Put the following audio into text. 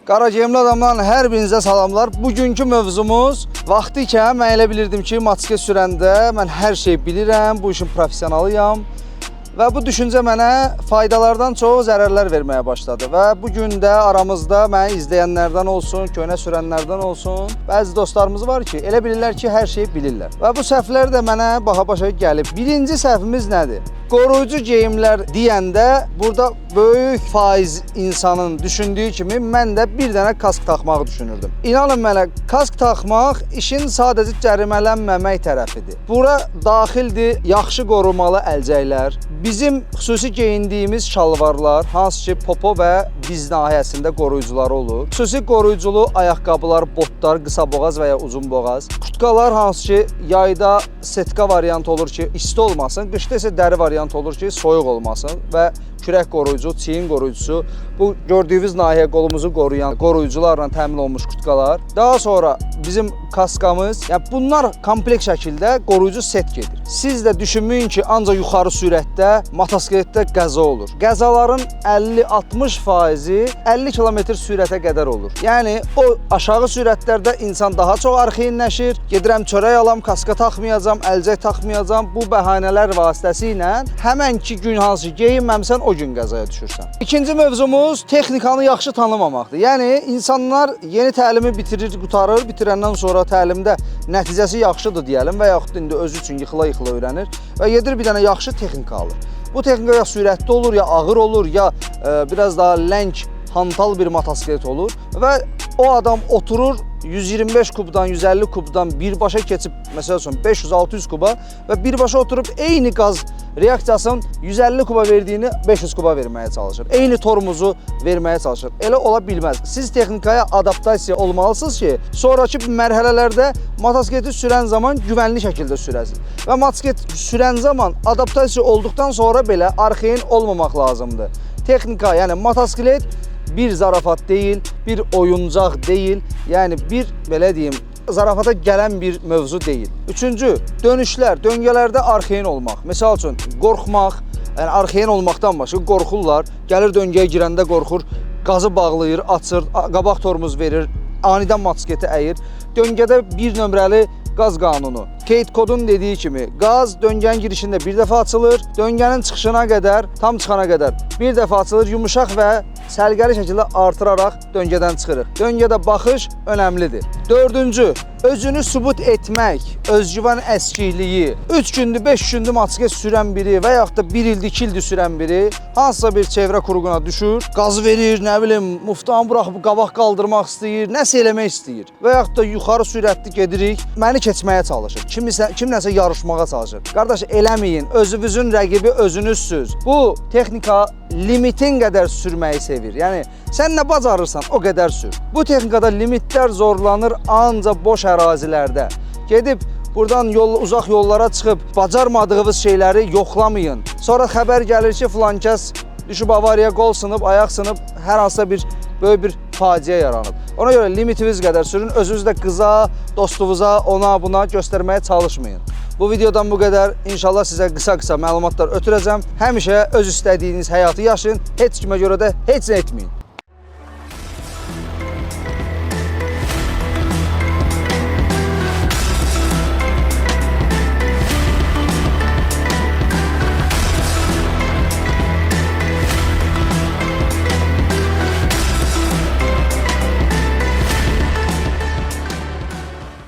Qara geyimli adamların hər birinizə salamlar. Bugünkü mövzumuz vaxtı ikən mən elə bilirdim ki, motosiklet sürəndə mən hər şeyi bilirəm, bu işin professionalıyam. Və bu düşüncə mənə faydalardan çox zərərlər verməyə başladı. Və bu gün də aramızda məni izləyənlərdən olsun, köhnə sürənlərdən olsun, bəzi dostlarımız var ki, elə bilirlər ki, hər şeyi bilirlər. Və bu səhvlər də mənə baha-başa gəlib. Birinci səhvimiz nədir? Qoruyucu geyimlər deyəndə burada böyük faiz insanın düşündüyü kimi mən də bir dənə kask taxmağı düşünürdüm. İnanın mənə, kask taxmaq işin sadəcə cərimələnməmək tərəfidir. Bura daxildir yaxşı qorumalı əlcəklər, bizim xüsusi geyindiyimiz şalvarlar, hansı ki popo və diz nahiyəsində qoruyucuları olur. Xüsusi qoruyuculu ayaqqabılar, botlar, qısa boğaz və ya uzun boğaz. Kurtkalar hansı ki yayda setka variantı olur ki, isti olmasın, qışda isə dəri variantı olur ki, soyuq olmasın və kürək qoruyucu, çiyin qoruyucusu, bu gördüyünüz nahiyə qolumuzu qoruyan qoruyucularla təmin olunmuş kurtkalar. Daha sonra bizim kaskamız, yəni bunlar kompleks şəkildə qoruyucu set gedir. Siz də düşünməyin ki, ancaq yuxarı sürətdə motosikletdə qəza olur. Qəzaların 50-60 faizi 50 km sürətə qədər olur. Yəni o aşağı sürətlərdə insan daha çox arxayinləşir. Gedirəm çörək alam, kaska taxmayacam, əlcək taxmayacam. Bu bəhanələr vasitəsilə həmənki gün hansı geyinməmisən, o gün qəzaya düşürsən. İkinci mövzumuz texnikanı yaxşı tanımamaqdır. Yəni insanlar yeni təlimi bitirir, qurtarır, bitirəndən sonra təlimdə nəticəsi yaxşıdır deyəlim və yaxud da indi özü üçün yıxıla-yıxıla öyrənir və gedir bir dənə yaxşı texnika alır. Bu texnika ya sürətli olur, ya ağır olur, ya biraz daha ləng, hantal bir motosiklet olur və o adam oturur 125 kubdan, 150 kubdan birbaşa keçib, məsəl üçün 500-600 kuba və birbaşa oturub eyni qaz reaksiyasının 150 kuba verdiyini 500 kuba verməyə çalışır. Eyni tormozu verməyə çalışır. Elə ola bilməz. Siz texnikaya adaptasiya olmalısınız ki, sonrakı mərhələlərdə motosikleti sürən zaman güvənli şəkildə sürəsiniz. Və motosiklet sürən zaman adaptasiya olduqdan sonra belə arxayın olmamaq lazımdır. Texnika, yəni motosiklet bir zarafat deyil, bir oyuncaq deyil, yəni bir belə deyim, zarafata gələn bir mövzu deyil. Üçüncü, dönüşlər, döngələrdə arxayın olmaq. Məsəl üçün qorxmaq, yəni arxayın olmaqdan başqa qorxurlar. Gəlir döngəyə girəndə qorxur, qazı bağlayır, açır, qabaq tormoz verir, anidən motosikleti əyir. Döngədə bir nömrəli qaz qanunu. Kate Kodun dediyi kimi qaz döngənin girişində bir dəfə açılır, döngənin çıxışına qədər, tam çıxana qədər bir dəfə açılır, yumuşaq və səliqəli şəkildə artıraraq döngədən çıxırıq. Döngədə baxış önəmlidir. Dördüncü, özünü sübut etmək, özgüvən əskikliyi. 3 gündür, 5 gündür motosiklet sürən biri və yaxud da 1 ildir, 2 ildir sürən biri hansısa bir çevrə kruquna düşür, qaz verir, nə bilim, muftanı buraxıb qabaq qaldırmaq istəyir, nəsə eləmək istəyir. Və yaxud da yuxarı sürətli gedirik, məni keçməyə çalışır. Kimisə, kimləsə yarışmağa çalışır. Qardaş, eləməyin. Özünüzün rəqibi özünüzsüz. Bu texnika limitin qədər sürməyi sevir. Yəni sən nə bacarırsan, o qədər sür. Bu texnikada limitlər zorlanır ancaq boş ərazilərdə. Gedib buradan yol, uzaq yollara çıxıb bacarmadığınız şeyləri yoxlamayın. Sonra xəbər gəlir ki, filan kəs düşüb avariyaya, qol sınıb, ayaq sınıb, hər hansısa bir böyük bir faciə yaranıb. Ona görə limitiniz qədər sürün, özünüzü də qıza, dostunuza, ona, buna göstərməyə çalışmayın. Bu videodan bu qədər. İnşallah sizə qısa-qısa məlumatlar ötürəcəm. Həmişə öz istədiyiniz həyatı yaşayın. Heç kimə görə də heç nə etməyin.